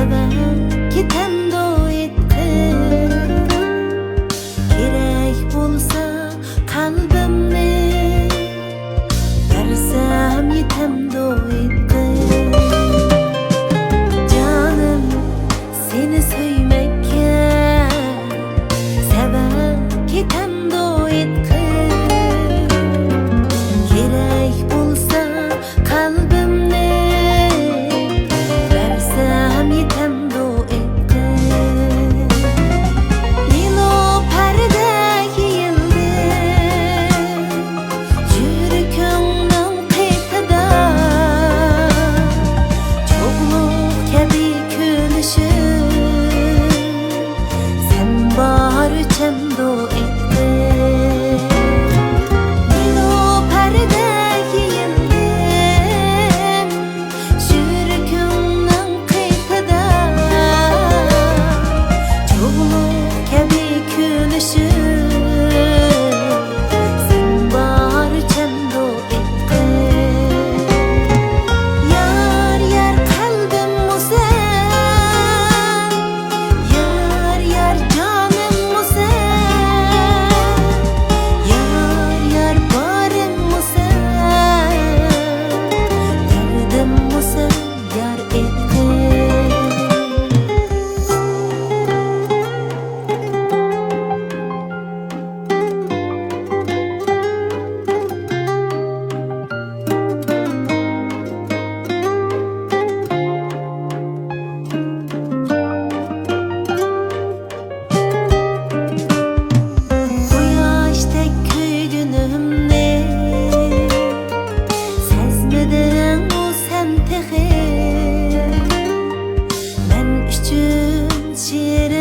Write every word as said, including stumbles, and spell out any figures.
كېتەمدۇ ئېيتقىن؟ كېرەك بولسا قەلبىمنى بەرسەم يېتەمدۇ ئېيتقىن؟ جانىم، سېنى سۆيمەككە سەۋەب كېتەمدۇ ئېيتقىن؟ كېرەك بولسا قەلبىمنى بەرسەم يېتەمدۇ ئېيتقىن؟ نېلۇپەردەك يېيىلدىم يۈرىكىڭ قېپىدا، چوغلۇق كەبى كۈلۈشۈپ، سەن بارىچەمدۇ ئېيتقىن؟ نېلۇپەردەك يېيىلدىم يۈرىكىڭنىڭ قېپىدا، چوغلۇق كەبى كۈلۈشۈپ، سەن بارىچەمدۇ ئېيتقىن؟ يار، يار، قەلبىممۇ سەن، يار، يار، جانىممۇ سەن، يار، يار، بارىممۇ سەن، دەردىممۇ سەن، يار، ئېيتقىن. قۇياشتەك كۆيگىنىمنى سەزمىدىڭمۇ سەن تېخى؟ مەن ئۈچۈن شېرىن